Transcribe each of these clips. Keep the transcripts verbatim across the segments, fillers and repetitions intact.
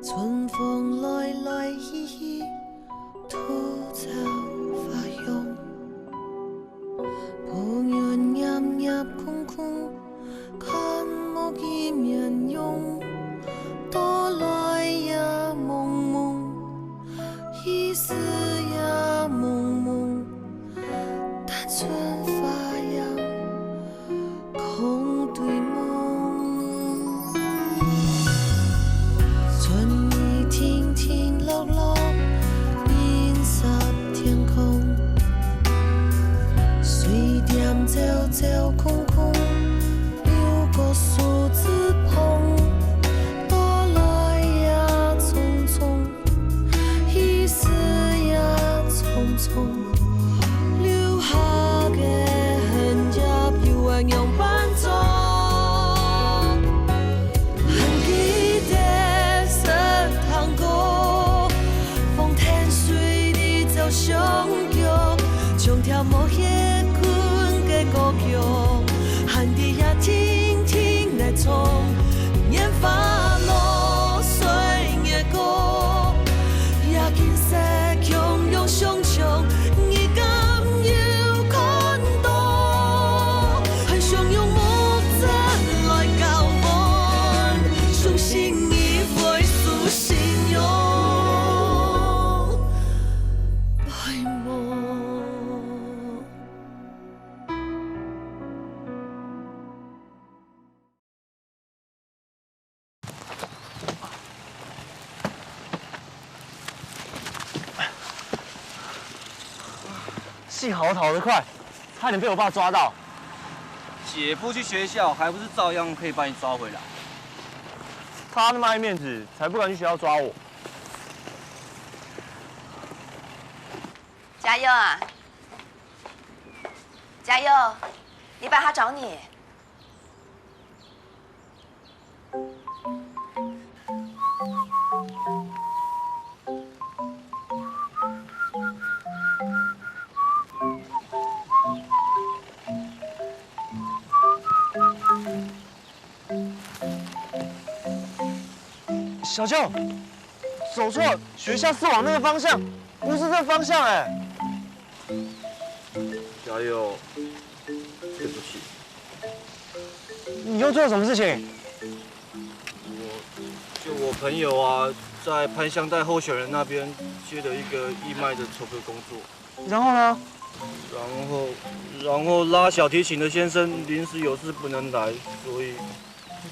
春風來來去去，吐草花香。 布園葉葉空空，看無幾面容。到來也濛濛，去時也濛濛，單純花樣，空對夢。春雨停停落落，映濕天空。 水店朝朝空空，流過樹枝縫。到來也匆匆，去時也匆匆，留下个痕跡又愛仰般做？ 還記得食糖果，風天水裡走相逐，像跳無歇睏个歌曲，還在遐定定來唱，拈花落水个歌，也緊惜共樣想像，你敢有看到？ 很想用目汁來交換，相信你會是信仰。愛慕。 幸好我逃得快，差点被我爸抓到。姐夫去学校，还不是照样可以把你抓回来？他那么爱面子，才不敢去学校抓我。加油啊！加油！你爸他找你。 小舅，走错，学校是往那个方向，不是这方向哎。加油，对不起。你又做了什么事情？我就我朋友啊，在潘香袋候选人那边接了一个义卖的筹备工作。 然后呢？然后，然后拉小提琴的先生临时有事不能来，所以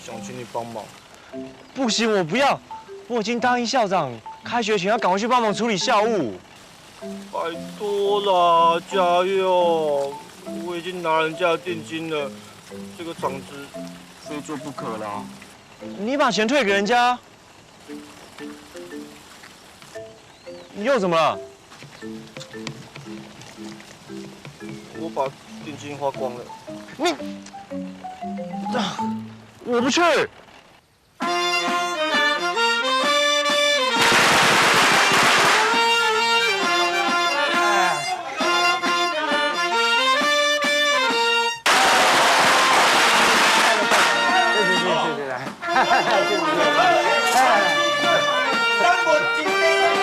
想请你帮忙。不行，我不要，我已经答应校长，开学前要赶快去帮忙处理校务。拜托啦，加油！我已经拿人家的定金了，这个场子非做不可啦。你把钱退给人家， 你又怎么了？我把定金花光了。你，啊，我不去。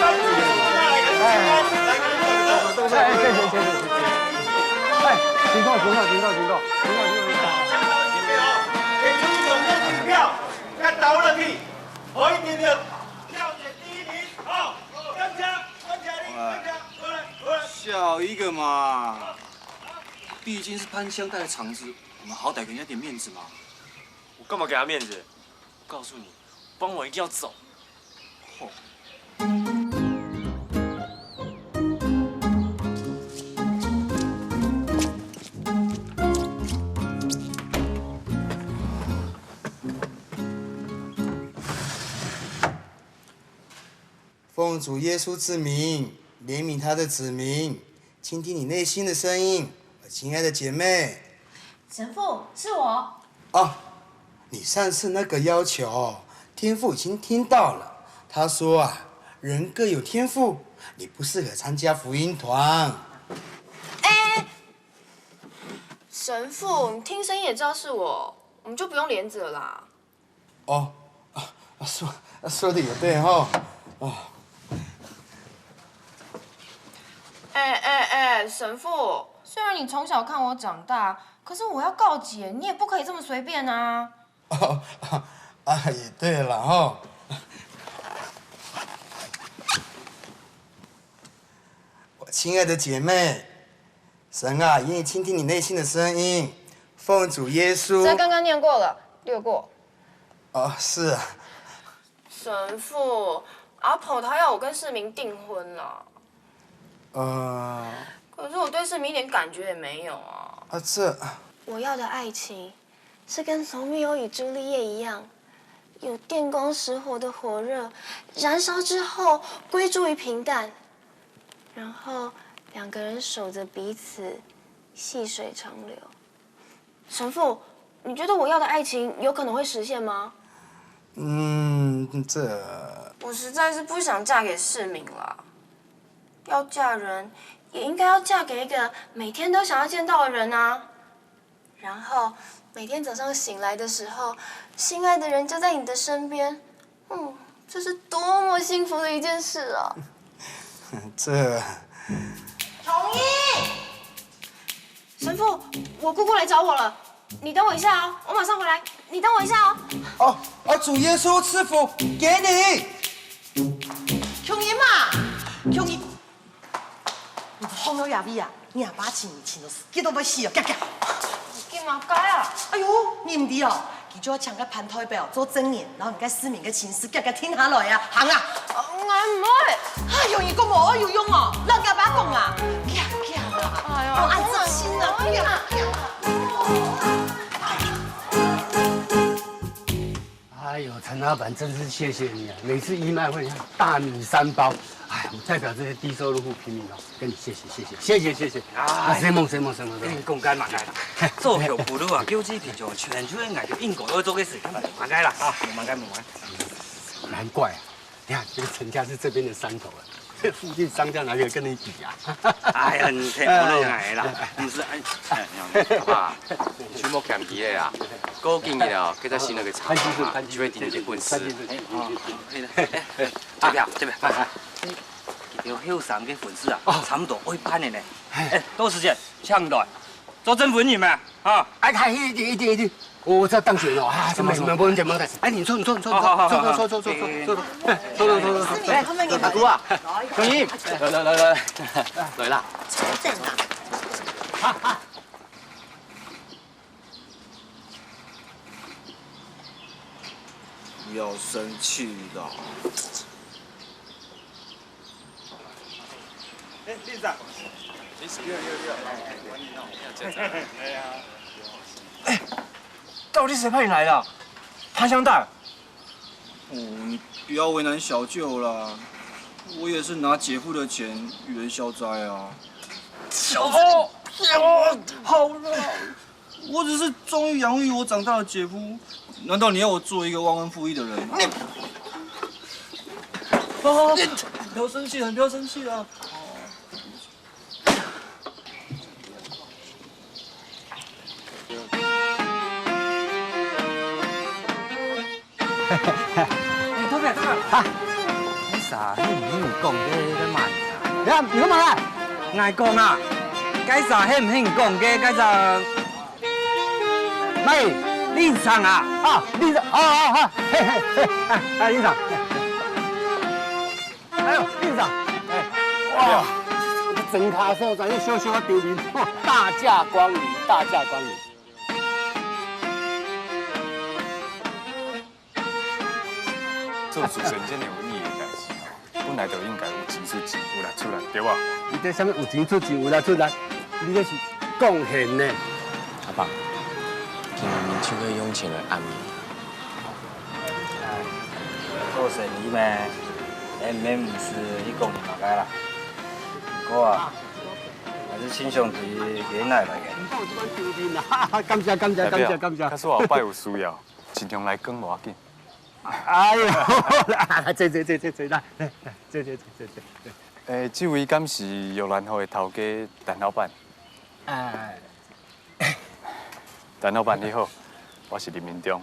哎，谢谢，谢谢，谢谢。哎，请坐，请坐，请坐，请坐，请坐，请坐。哎，笑一个嘛，毕竟是潘香袋的场子，我们好歹给人家点面子嘛。我干嘛给他面子？我告诉你，帮我一定要走。吼。 奉主耶稣之名，怜悯他的子民，倾听你内心的声音，我亲爱的姐妹。神父，是我。哦，你上次那个要求，天父已经听到了。他说啊，人各有天赋，你不适合参加福音团。哎，神父，你听声音也知道是我，我们就不用帘子了啦。 哦，啊，啊，说啊说的也对哈，哦，哎哎哎，神父，虽然你从小看我长大，可是我要告解，你也不可以这么随便啊。哦，啊，也对了哈。我亲爱的姐妹，神啊，愿意倾听你内心的声音，奉主耶稣。这刚刚念过了，略过。哦，是啊。神父，阿婆她要我跟世民订婚了。呃，可是我对世民一点感觉也没有啊。啊，这，我要的爱情是跟罗密欧与朱丽叶一样，有电光石火的火热，燃烧之后归诸于平淡，然后两个人守着彼此，细水长流。神父，你觉得我要的爱情有可能会实现吗？嗯，这，我实在是不想嫁给世民了。要嫁人，也应该要嫁给一个每天都想要见到的人啊。然后每天早上醒来的时候，心爱的人就在你的身边。嗯，这是多么幸福的一件事啊！这，同意。神父，我姑姑来找我了，你等我一下哦，我马上回来，你等我一下哦。哦，啊，主耶稣赐福给你。琼英啊，琼英，你放到哪位啊？你阿爸请你请到死，急到要死啊！急急！你干嘛该啊？哎呦，你毋知哦，佢就要请个潘代表做证人，然后你个市民个情势急急定下来啊，行啊！我毋会。哎呦，你讲无有用哦，让你阿爸讲啊，急急啊！哎呦，我按这心啊，急急啊！ 哎呦，陈老板，真是谢谢你啊！每次义卖会大米三包，哎，我代表这些低收入户贫民哦，跟你谢谢谢谢谢谢谢谢。啊，承蒙承蒙承蒙承蒙。跟你讲该嘛该，做小葫芦啊，救济贫穷，全全是我应该要做个事，干嘛嘛该啦啊，嘛该嘛该。难怪啊，你看这个陈家是这边的山头啊，这附近商家哪里有跟你比啊？哎呀，你太不弄矮啦，不是哎，哎，好吧，你去莫看佢个啊。 过几日哦，佢再新个个茶行啊，就会定结婚事。哎，这边，这边，这条后生个粉丝啊，差不多会办的呢。哎，到时间抢来，做证婚人咩？啊，哎，他一定一定一定，我这当选了啊，什么什么不能讲不能讲，哎，你坐你坐你坐，好好好好，坐坐坐坐坐坐坐，哎，坐坐坐坐坐，哎，大哥啊，小英，来来来来来啦，坐正啊。 不要生气啦。哎，理事长。你好，你好，你好。哎，欢迎哦。哎呀。哎，到底谁派你来的？潘香袋。哦，你不要为难小舅啦，我也是拿姐夫的钱与人消灾啊。小舅，哦，好了。 我只是忠于养育我长大的姐夫，难道你要我做一个忘恩负义的人吗？你，好好好，你不要生气了，你不要生气了。哎，托比，托比。啊，该啥？你毋有讲个个嘛？呀，你讲嘛？𠊎讲啊，该啥？你毋有讲个该啥？ 喂，林场啊！啊，林场，好好好，嘿嘿嘿，啊啊，林场。哎呦，林场，哎，哇，这个庄脚所在，小小个场面，哇，大驾光临，大驾光临。 做主持人真个有意义个代志吼，本来就应该有钱出钱，有力出力，对无？你这啥物有钱出钱，有力出力？你这是贡献呢。阿爸，今晡日就个用钱来安慰。哎，做生意咩，哎，免毋使去讲你么个啦。不过啊，还是亲兄弟给你来个。感谢感谢感谢感谢。可是我后摆有需要。 尽量来讲无要紧。哎呦，坐坐坐坐坐，来来来，坐坐坐坐坐。诶，这位敢是玉兰号的头家陈老板？哎，陈老板你好，我是林明忠。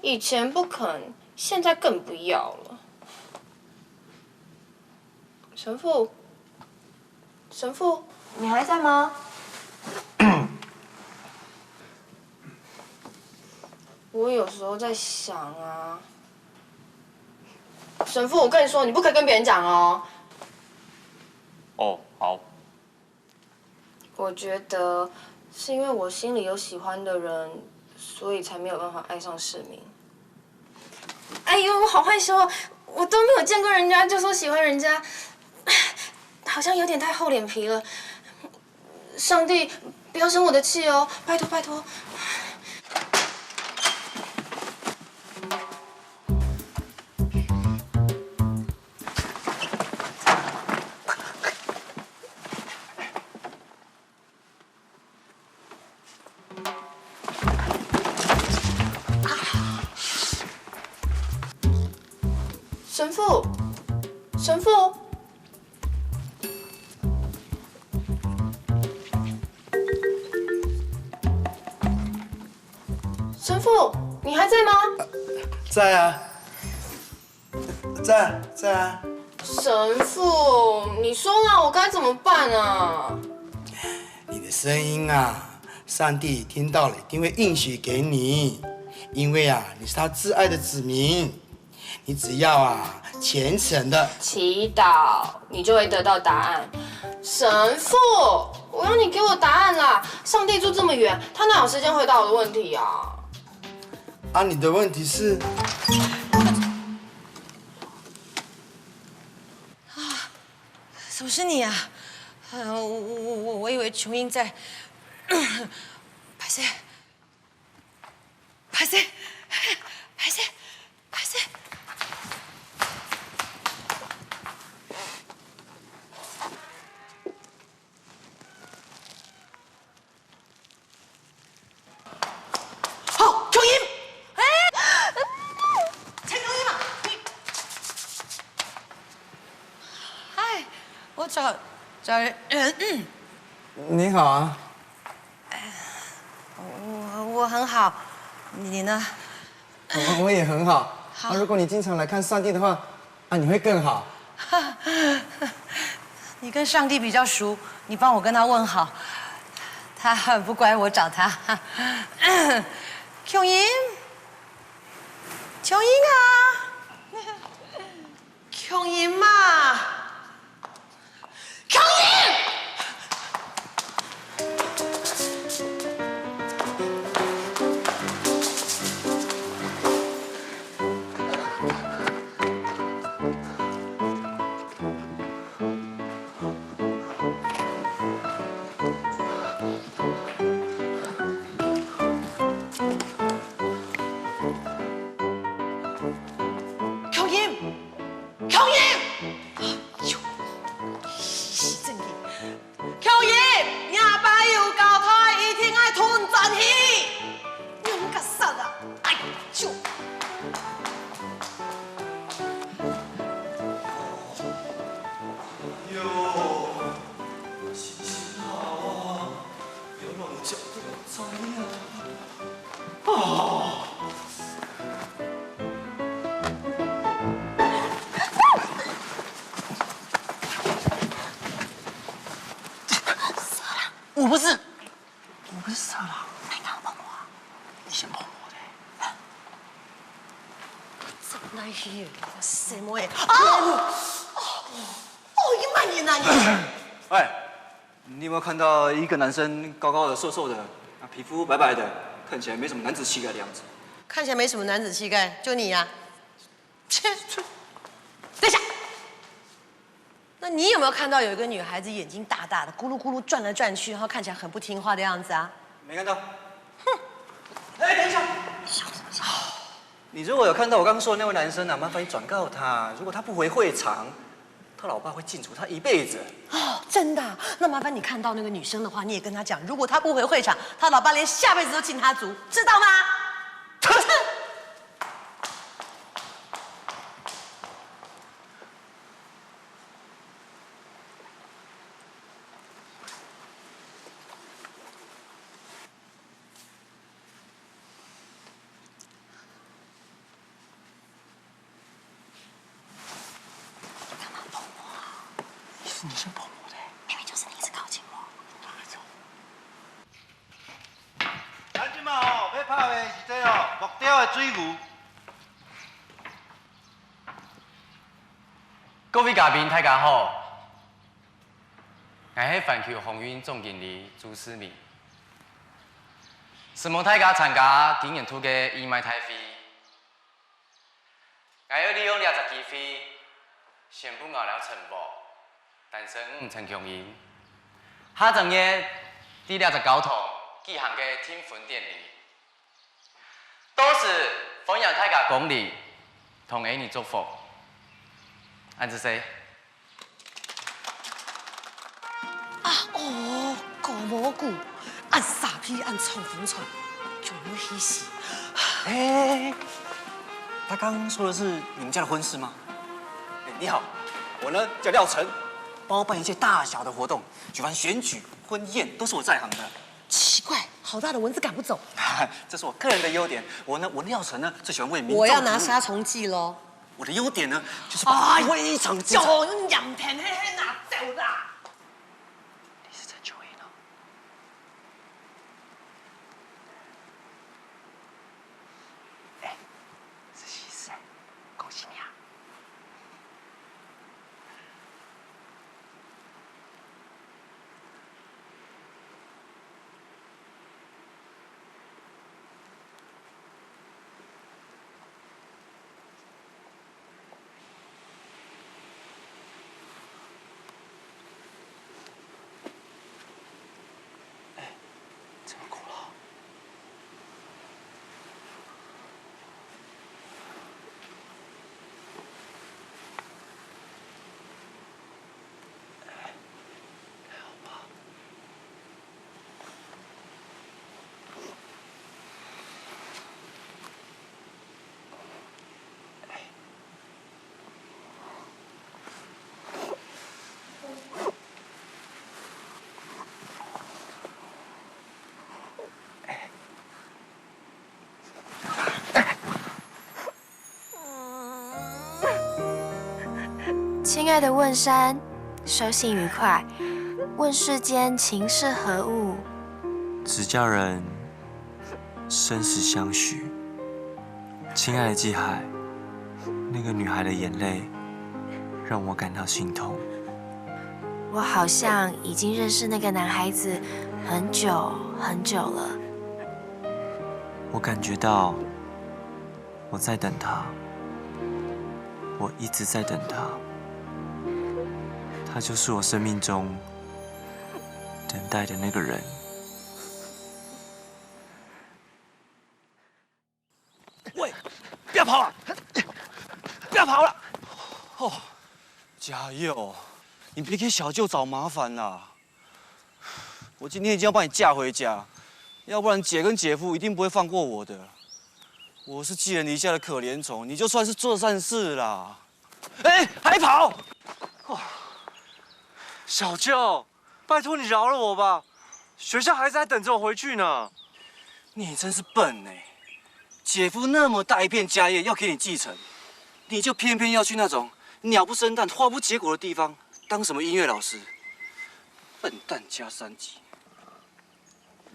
以前不肯，现在更不要了。神父，神父，你还在吗？我有时候在想啊，神父，我跟你说，你不可以跟别人讲哦。哦，好。我觉得是因为我心里有喜欢的人，所以才没有办法爱上世民。哎呦，我好害羞哦！我都没有见过人家就说喜欢人家，好像有点太厚脸皮了。上帝，不要生我的气哦，拜托拜托。神父，神父，神父，你还在吗？在啊，在在啊。神父，你说啦，我该怎么办啊？你的声音啊，上帝听到了一定会应许给你，因为啊，你是他挚爱的子民。你只要啊，虔诚的祈祷，你就会得到答案。神父，我要你给我答案啦！上帝住这么远，他哪有时间回答我的问题啊？啊，你的问题是？怎么是你啊？呃，我我我我以为琼英在。拍谁？拍谁？拍谁？拍谁？好，琼英。哎，陈琼英嘛，你。嗨，我找找人。你好啊。我我很好，你呢？我我也很好。啊，如果你经常来看上帝的话，啊，你会更好。你跟上帝比较熟，你帮我跟他问好。他很不乖，我找他。琼英，琼英啊，琼英嘛，琼英。我不是，我不是色狼。你干嘛碰我啊？你先碰我的。真係，什麼啊？哦，哦，你慢點啊你！哎，你有没有看到一个男生高高的、瘦瘦的，啊，皮肤白白的，看起来没什么男子气概的样子？看起来没什么男子气概，就你呀、切，等一下，那你有没有看到有一个女孩子眼睛大大的，咕噜咕噜转来转去，然后看起来很不听话的样子啊？没看到。哼，哎，等一下，你如果有看到我刚刚说的那位男生啊，麻烦你转告他，如果他不回会场，他老爸会禁足他一辈子。哦，真的啊？那麻烦你看到那个女生的话，你也跟她讲，如果她不回会场，她老爸连下辈子都禁她足，知道吗？你是婆婆的，明明就是你一直靠近我。咱這馬吼，欲拍的是這哦，木雕的水牛。各位嘉賓，大家好。 𠊎係環球航運總經理朱世明。承蒙大家參加今年度个義賣大會。𠊎愛利用這隻機會，宣布𠊎兜承包，單身毋成共音。下正月，在這隻教堂舉行个訂婚典禮。 到時歡迎大家光臨，同𠊎俚祝福。恁仔細。啊哦，顧無顧，恁沙鼻，恁衝鋒隊，強欲去死！哎，他剛剛說的是你們家的婚事嗎？哎，你好，我呢叫廖晨，包办一切大小的活动，举办选举、婚宴都是我在行的。 奇怪，好大的蚊子赶不走。这是我个人的优点。我呢，我廖晨呢，最喜欢为民众服务。我要拿杀虫剂咯。我的优点呢，就是把非常精彩。有人仰天黑黑拿走啦。你是陈秋英哦。哎，是西施，恭喜你啊！ 哎，怎么哭了？ 亲爱的问山，收信愉快。问世间情是何物？只叫人生死相许。亲爱的季海，那个女孩的眼泪让我感到心痛。我好像已经认识那个男孩子很久很久了。我感觉到 我在等他，我一直在等他，他就是我生命中等待的那个人。喂，不要跑啊！不要跑了！哦，嘉佑，你别给小舅找麻烦啦。 我今天一定要把你架回家，要不然姐跟姐夫一定不会放过我的。我是寄人篱下的可怜虫，你就算是做善事啦。哎，还跑！哦，小舅，拜托你饶了我吧，学校孩子还等着我回去呢。你真是笨呢，姐夫那么大一片家业要给你继承，你就偏偏要去那种鸟不生蛋、花不结果的地方当什么音乐老师。 笨蛋加三级。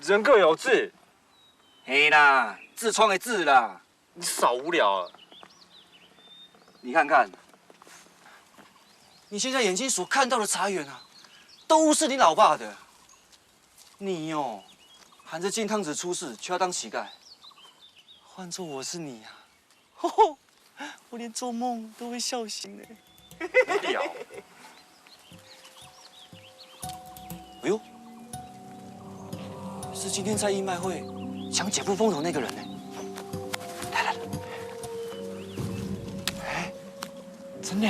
人各有志。嘿啦，痔疮的痔啦。你少无聊啊！你看看，你现在眼睛所看到的茶园啊，都是你老爸的。你哦，含着金汤匙出世，却要当乞丐。换做我是你啊，吼吼，我连做梦都会笑醒的。无聊。哎呦，是今天在义卖会抢姐夫风头那个人呢。来来来，哎，真的，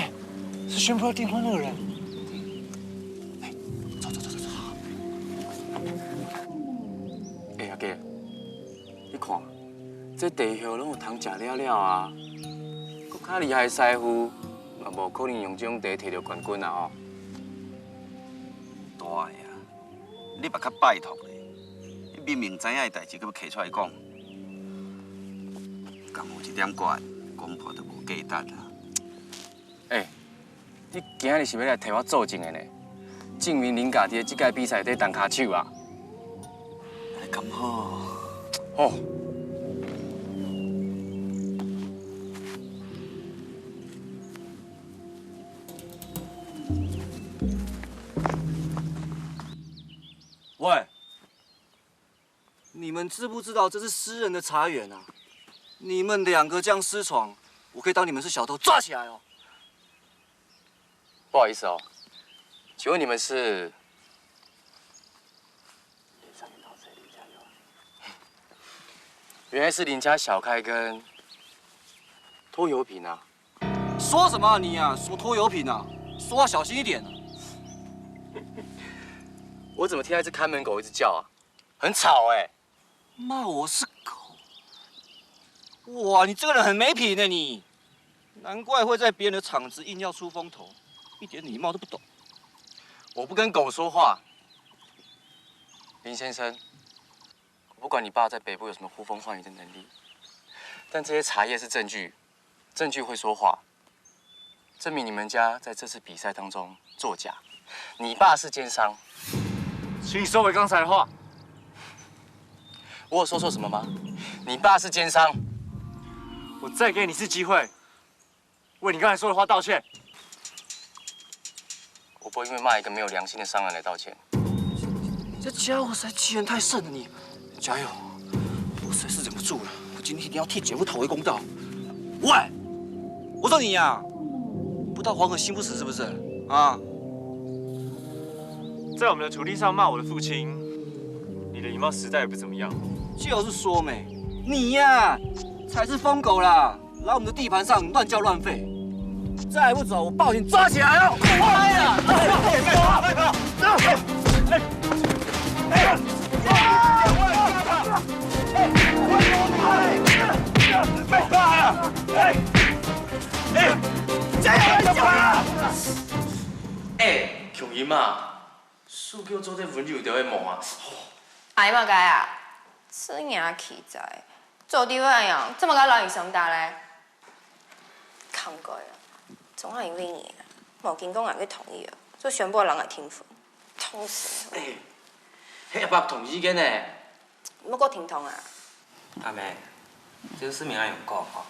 是宣布要订婚那个人。哎，走走走走走。哎，阿哥，你看， 这地球拢有通食了了啊，閣较厉害的师傅，嘛无可能用这种茶提到冠军啊吼。大爷，你嘛较拜托咧，你明明知影的代志，閣要提出来讲，敢有一点款，讲破都无价值啊。哎，你今日是要来替我作证的呢？證明恁樣在這屆比賽底彈跤手啊。恁樣敢好？好。喂， 你们知不知道这是私人的茶园啊？你们两个这样私闯，我可以当你们是小偷抓起来哦。不好意思哦，请问你们是？原来是邻家小开跟拖油瓶啊。说什么啊你啊？说拖油瓶啊？说话小心一点啊！我怎么听到一只看门狗一直叫啊？很吵哎。 骂我是狗？哇，你这个人很没品呢你！难怪会在别人的场子硬要出风头，一点礼貌都不懂。我不跟狗说话。林先生，我不管你爸在北部有什么呼风唤雨的能力，但这些茶叶是证据，证据会说话。 证明你们家在这次比赛当中作假。你爸是奸商。请你收回刚才的话。我有说错什么吗？你爸是奸商。我再给你一次机会，为你刚才说的话道歉。我不会因为骂一个没有良心的商人来道歉。这家伙实在欺人太甚了你！ 家佑，我实在是忍不住了，我今天一定要替姐夫讨回公道。喂，我说你呀，不知道黄河心不死是不是？啊，在我们的土地上骂我的父亲，你的礼貌实在也不怎么样。就是说没，你呀，才是疯狗啦！ 来我们的地盘上乱叫乱吠，再不走，我报警抓起来哦！哎呀，哎呀，哎呀，哎呀，哎呀，哎，加油，加油！哎，強音啊，手腳做得溫柔點个無啊？哎，麼个啊？吃硬氣仔，做得會恁樣，做麼个老人相打咧？ 看過啊，總係因為你啊，無經過𠊎个同意啊，就宣布人來訂婚，痛死了！哎，係阿伯同意个呢。莫過停動啊！阿妹，這个事情恁樣講吼，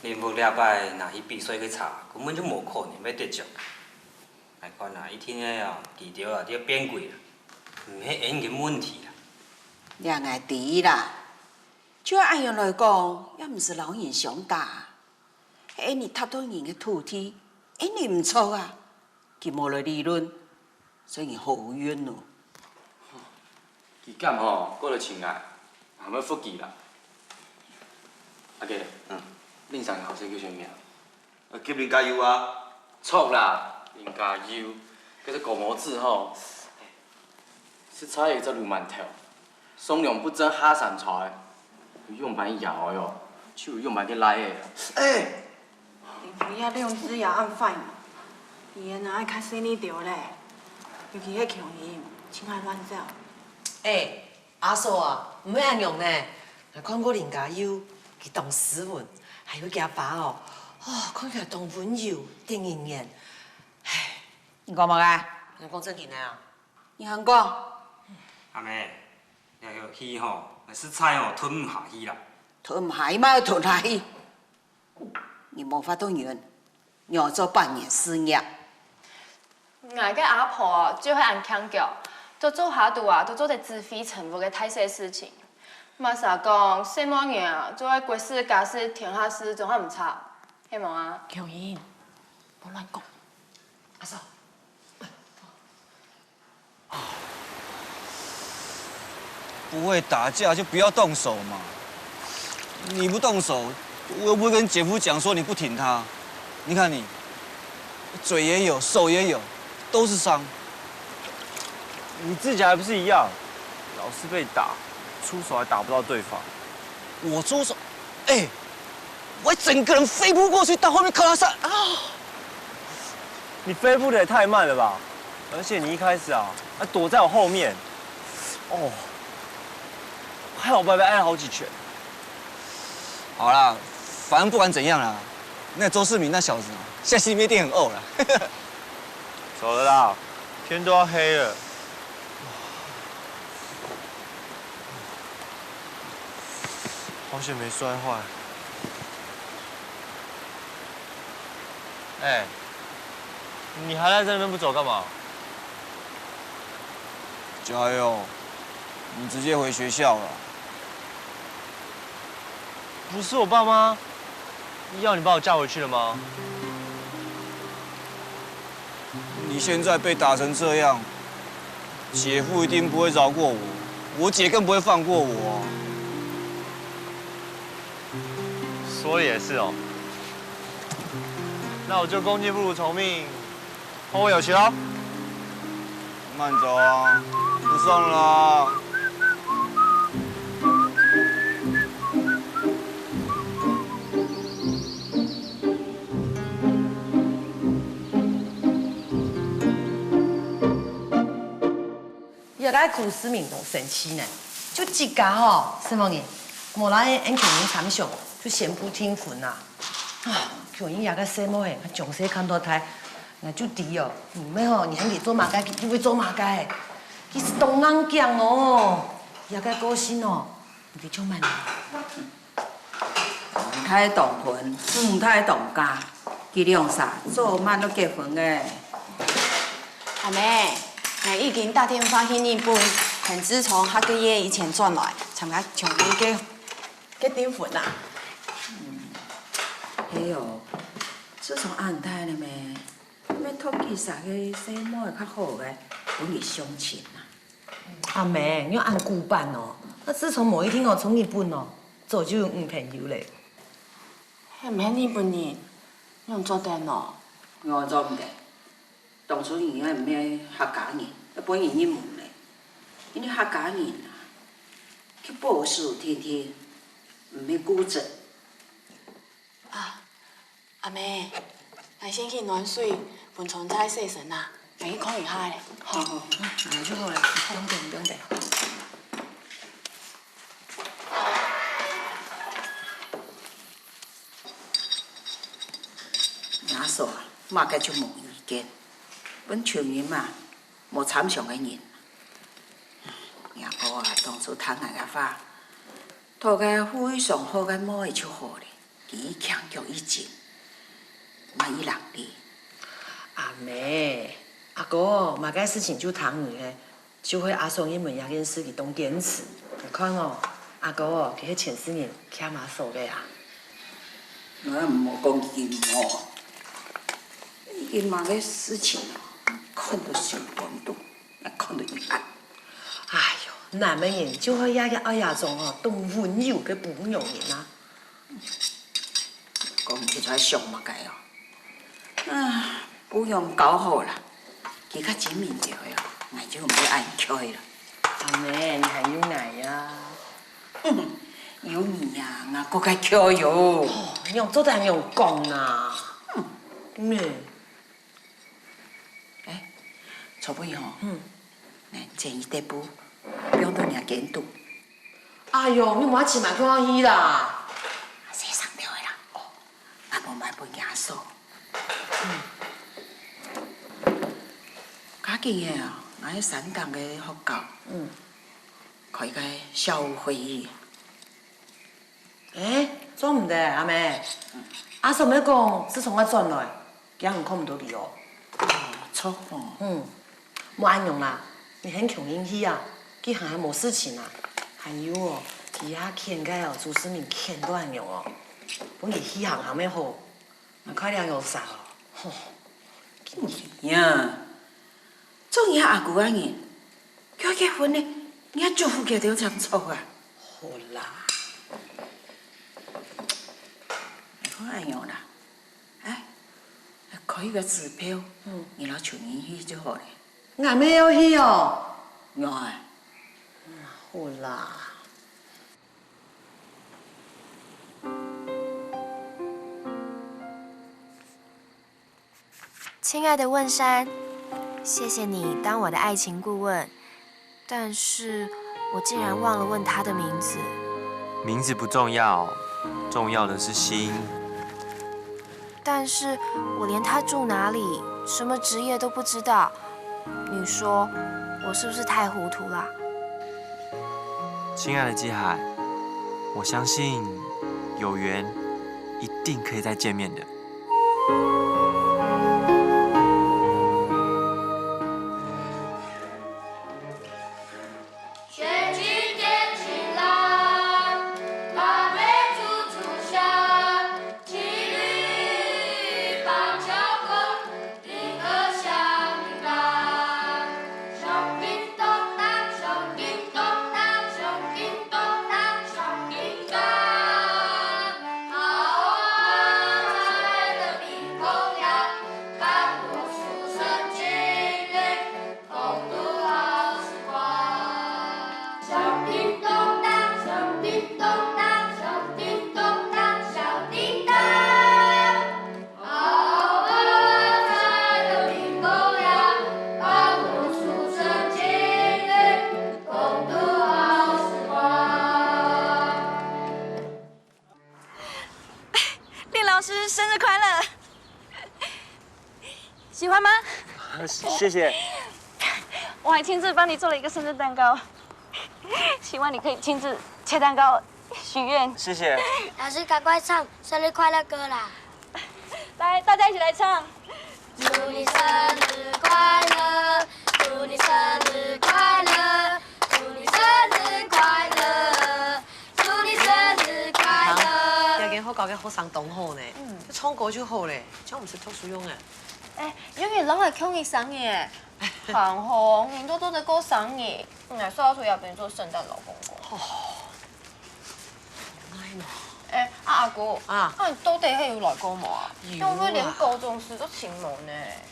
林福這擺拿去比賽个茶，根本就無可能會得獎。𠊎看啊，一定係哦，佢兜啊，就變鬼啦，毋係𠊎个問題啦。這𠊎知啦。 就恁樣來講，也毋使摎人相打，係你踏到人个土地，恁樣毋著啊！佢無來理論，所以你好運哦。佢敢吼，過來尋𠊎，還會服佢啦。阿傑，嗯，恁樣个後生叫啥物名？ 呃，吉林加油啊！著啦，林加油，該隻狗毛子吼，食茶有隻鱸鰻頭，上梁不正下三柴，有樣般搖个哦，就有樣般个倈仔啊！哎，你不要兩隻搖恁快嘛，你也哪會較細力條咧？尤其係強音，盡愛亂走。哎， 阿嫂啊，毋係恁樣呢。𠊎看過林家佑，佢當斯文，還有厥爸哦，哦，看起來當溫柔，得人緣。唉，你講麼个？𠊎講正經个啊。你還講？阿妹，這口氣吼，實在吼吞毋下去啦。吞毋下去嘛愛吞下去。你無法度忍，你愛做百年事業。 𠊎个阿婆就係恁強調，做做下肚啊，都做得指揮全屋个大細事情。麼儕講細妹人啊，做个國事家事天下事總還毋差，係無啊？強英，莫亂講。阿嫂， 不會打架就不要動手嘛。你不動手，我又不會跟姐夫講說你不挺他。你看你，嘴也有，手也有，都是傷。你自己還不是一樣，老是被打，出手還打不到對方。我出手，哎，我整個人飛撲過去，到後面靠他上啊！ 你飛步得也太慢了吧！而且你一開始啊，還躲在我後面，哦，害我白白挨了好幾拳。好啦，反正不管怎樣啦，那周世明那小子啊，現在心裡面一定很慪啦。走了啦，天都要黑了，好险没摔坏。哎，你还赖在那边不走干嘛？加油，你直接回学校了。不是我爸妈要你把我叫回去了吗？你现在被打成这样，姐夫一定不会饶过我，我姐更不会放过我啊。说的也是哦。那我就恭敬不如从命，后会有期喽。慢走啊，不送了啊。這个朱世民當生趣呢，就自家吼，承蒙你，無拉𠊎等共下參詳，就宣布訂婚啊。啊，共下這个細妹仔，𠊎從細看到大，𠊎就知哦，毋係吼，你喊佢做麼个，佢就會做麼个。佢係當硬頸哦，這个個性哦，你就慢慢。 大當婚，五大當嫁，佢兩儕早慢都結婚个。阿姆，𠊎已經打電話去日本，喊志聰下個月以前轉來，參加從你个个訂婚啊。係哦，志聰恁大了咩？ 你愛討幾儕个細妹較好个，分佢相親啊？阿姆，你恁古板哦！該志聰無一定愛從日本哦，早就有女朋友咧。係毋係日本人，仰做得呢？仰做毋得？當初你也毋係客家人，也分人入門咧。因為客家人啊，較保守定定，毋會固執。 啊，阿姆，𠊎先去暖水，分川菜洗身啊，𠊎去囥一下咧。好好好，恁樣就好了，毋用等，毋用等。阿嫂啊，麼个就無意見，分秋英嘛，無參詳个人。若哥啊，當初聽𠊎个話，討个非常好个妹就好咧。 佢強強一斤，嘛一零哩。阿姆，阿哥麼个事情就聽你个，就係阿嫂入門這件事佢當堅持。你看哦，阿哥哦，佢係前世人欠阿嫂个啊。𠊎毋好講佢毋好，佢麼个事情啊，看到心肝肚，還看到遺憾。哎喲，男个人就係愛這種哦，當溫柔个婦人人啊。 講起來想麼个哦？啊，不用搞好啦，佢較精明點哦，𠊎就毋會恁𤸁啦。阿姆，你還有𠊎呀？哼，有你呀，𠊎更加𤸁喲。哦，你仰做得恁樣講啊？嗯。哎，昨晡吼，嗯，𠊎剪一垤布，放到若間肚。 哎喲，你莫自家去啦。洗衫了个啦，哦，𠊎無買分阿嫂。嗯。較緊个啊，𠊎山頂个學校，嗯，開个校友會議。欸，做毋得，阿姆。阿嫂毋係講，自從𠊎轉來， 驚人看毋到佢哦。哦，著哦。嗯，無恁樣啦，你喊強英去啊，佢還還無事情啊。還有哦，佢也譴个哦，朱世民譴到恁樣哦，分佢去行行乜好，𠊎看這樣煞哦，吼。你啊，做你阿姑个人， 佢結婚呢，你還祝福佢兜正著啊？好啦。你看恁樣啦，哎，開一個支票，嗯，你摎秋英去就好了。𠊎乜愛去哦。愛。好啦。 親愛的問山，謝謝你當我的愛情顧問，但是我竟然忘了問他的名字。名字不重要，重要的是心。但是我連他住哪裡、什麼職業都不知道，你说我是不是太糊涂啦？亲爱的季海，我相信有缘一定可以再见面的。令老师生日快乐！喜欢吗？谢谢。我还亲自帮你做了一个生日蛋糕，希望你可以亲自切蛋糕、许愿。谢谢。老师，赶快唱生日快乐歌啦！来，大家一起来唱。祝你生日快乐，祝你生日快乐，祝你生日快乐，祝你生日快乐。这间学校个学生同好呢，唱歌就好嘞，这样毋使读书用哎。哎，有人老爱庆你生日哎，还好，人都做得过生日，你还是要出来帮你做圣诞老公公。 哎，啊阿哥，啊，啊你到底係有來過無啊？有啊。仰會連高中時都尋無呢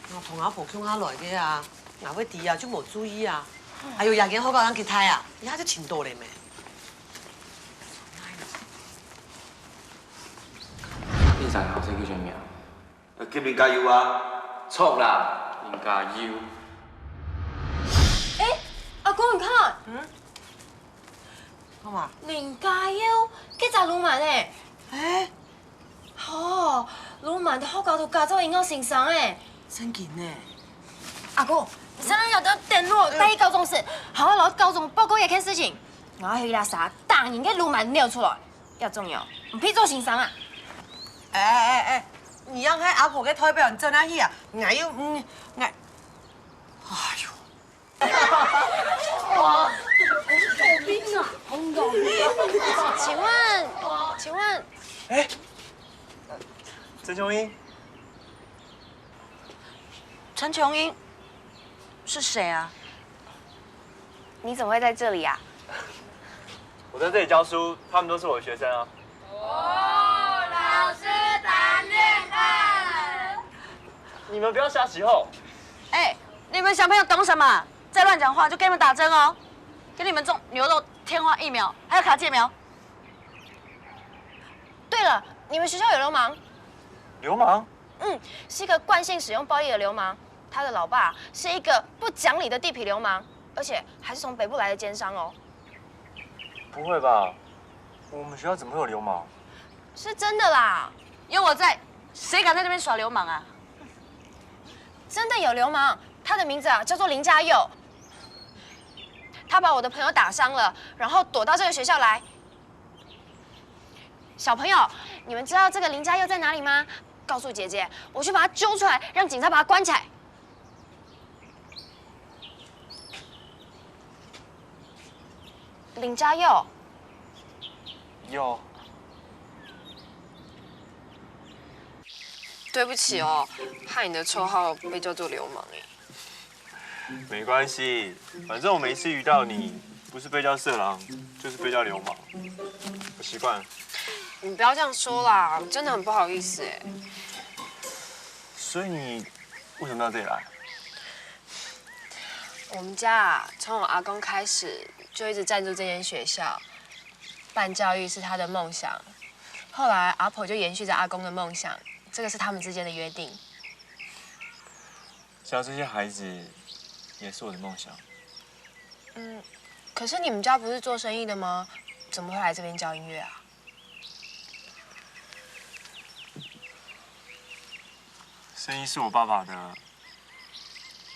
？𠊎同阿婆共下來个啊，𠊎會知啊，就無注意啊。還有這間學校恁吉大啊，一下就尋到了咩？你三个學生叫啥名？ 呃，叫林家佑啊。錯啦，林家佑。哎，阿哥，你看。嗯？幹嘛？林家佑，該隻鱸鰻呢？哎。哦，鱸鰻在學校肚假做音樂先生哎。正經呢？阿哥，你上兩日到等我，帶去高中時，好好摎高中報告一件事情。𠊎愛去該儕打人个鱸鰻扭出來。 葉仲佑，你配做先生啊？哎哎哎哎，你仰係阿婆个代表，你走哪去啊？𠊎又，嗯，𠊎，哎喲。請問，請問，哎，陳瓊英，陳瓊英是誰啊？ 你怎么会在这里啊？我在这里教书，他们都是我的学生啊。哦，老师谈恋爱。你们不要瞎起哄。哎，你们小朋友懂什么？再乱讲话就给你们打针哦，给你们种牛痘、天花疫苗，还有卡介苗。对了，你们学校有流氓？流氓？ 嗯，是一个惯性使用暴力的流氓。他的老爸是一个不讲理的地痞流氓，而且还是从北部来的奸商哦。不会吧？我们学校怎么会有流氓？是真的啦。有我在，谁敢在这边耍流氓啊？真的有流氓，他的名字啊叫做林家佑。他把我的朋友打伤了，然后躲到这个学校来。 小朋友，你们知道这个林家佑在哪里吗？告诉姐姐，我去把他揪出来，让警察把他关起来。林家佑，有。对不起哦，害你的绰号被叫做流氓哎。 没关系，反正我每次遇到你，不是被叫色狼，就是被叫流氓，我习惯了。你不要这样说啦，我真的很不好意思哎。所以你为什么到这里来？我们家啊，从我阿公开始就一直赞助这间学校，办教育是他的梦想。后来阿婆就延续着阿公的梦想，这个是他们之间的约定。 教这些孩子也是我的梦想。嗯，可是你们家不是做生意的吗？怎么会来这边教音乐啊？生意是我爸爸的，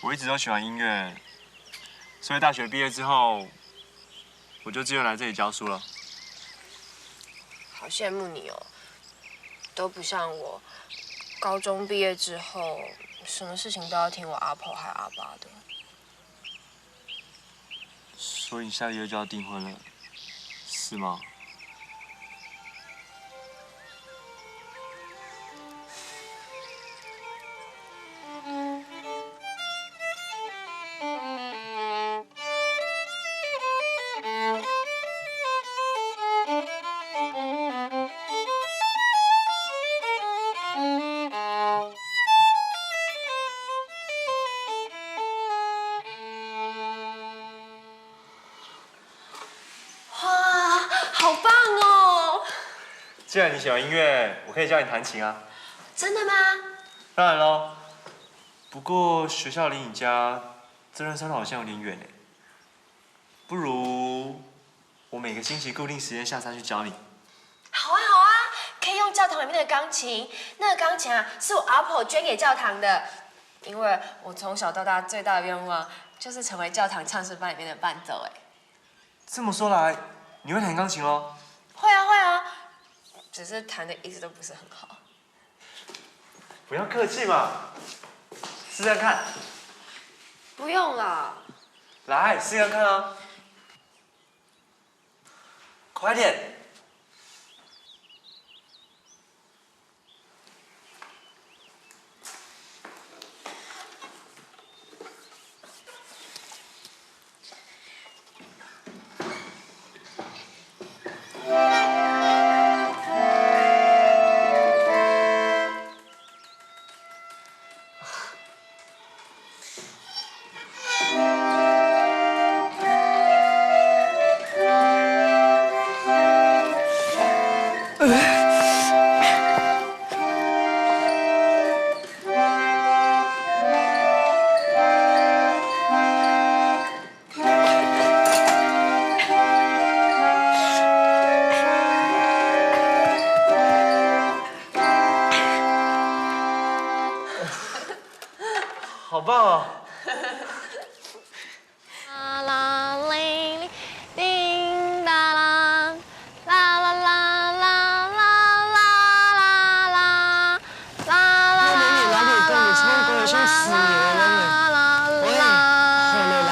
我一直都喜欢音乐，所以大学毕业之后，我就自愿来这里教书了。好羡慕你哦，都不像我，高中毕业之后，什么事情都要听我阿婆还阿爸的。所以你下个月就要订婚了，是吗？哇，好棒哦！既然你喜欢音乐，我可以教你弹琴啊。真的吗？当然喽，不过学校离你家这段山路好像有点远诶，不如我每个星期固定时间下山去教你。好啊，好啊，可以用教堂里面的钢琴，那个钢琴啊，是我阿婆捐给教堂的，因为我从小到大最大的愿望就是成为教堂唱诗班里面的伴奏。哎，这么说来，你会弹钢琴喽？会啊，会啊，只是弹的一直都不是很好。不要客气嘛，试试看。不用了。来，试看看啊。快点。好棒哦！啦啦哩哩，叮当啦，啦啦啦啦啦啦啦啦啦啦啦啦啦啦。喂，好了啦。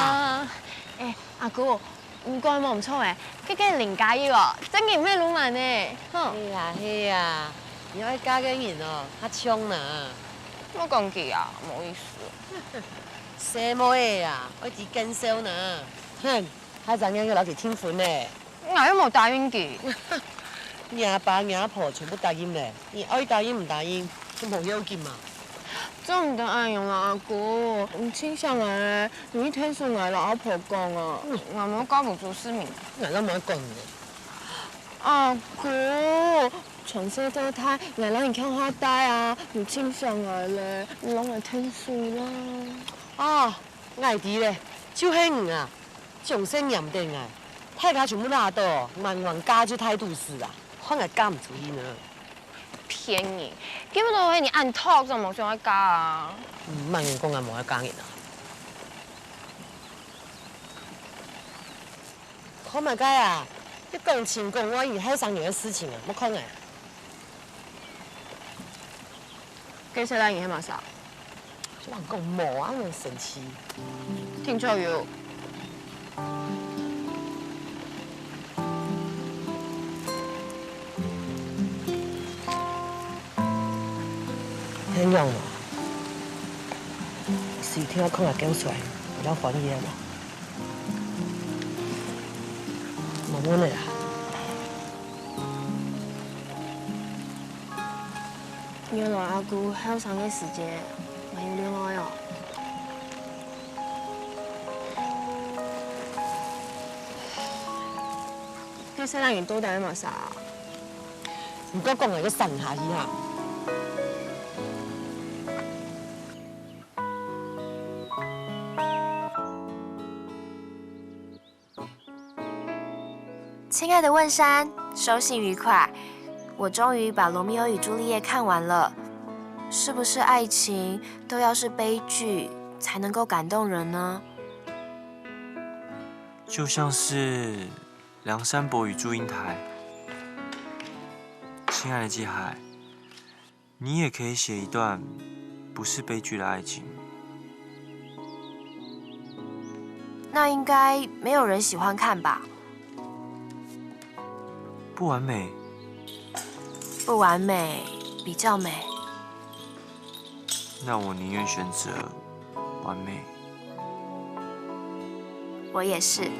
哎，阿姑， 毋過無毋著欸，該个林嘉佑哦，正經毋係鱸鰻呢，哼。係啊係啊，你愛嫁个人哦，較像呢。莫講佢啊，無意思。細妹仔啊，愛知見笑呢。哼，下隻月就摎佢訂婚呢。𠊎又無答應佢。若爸若婆全部答應了，你愛答應毋答應，就無要緊嘛。 做毋得恁樣啊，阿姑，你盡惜𠊎，你一定愛𠊎摎阿婆講啊，𠊎無嫁分朱世民。𠊎哪會講呢？阿姑，從細到大，𠊎摎你共下大啊，你盡惜𠊎咧，你摎𠊎𢯭手啦。啊，𠊎知咧，就係你啊，從細黏等𠊎，大家全部拿到，滿灣嫁就大都市啊，害𠊎嫁毋出去呢。 騙人！根本都係你恁毒，正無想愛嫁啊！毋，麼人講𠊎無愛嫁人啊？看麼个啊？你講情講愛，你後生人个事情啊，莫看𠊎。該細倈人係麼儕？ 人講無啊，恁神奇。定著有。恁樣哦，是聽講𠊎講出來，你會歡喜个無？無問題啦。 原來阿姑後生个時節，還有戀愛哦。該細倈人到底係麼儕啊？毋過講𠊎个山下去哈。 亲爱的问山，收信愉快。我终于把《罗密欧与朱丽叶》看完了。是不是爱情都要是悲剧，才能够感动人呢？就像是梁山伯与祝英台。亲爱的季海，你也可以写一段不是悲剧的爱情。那应该没有人喜欢看吧？不完美，不完美比较美。那我宁愿选择完美。我也是。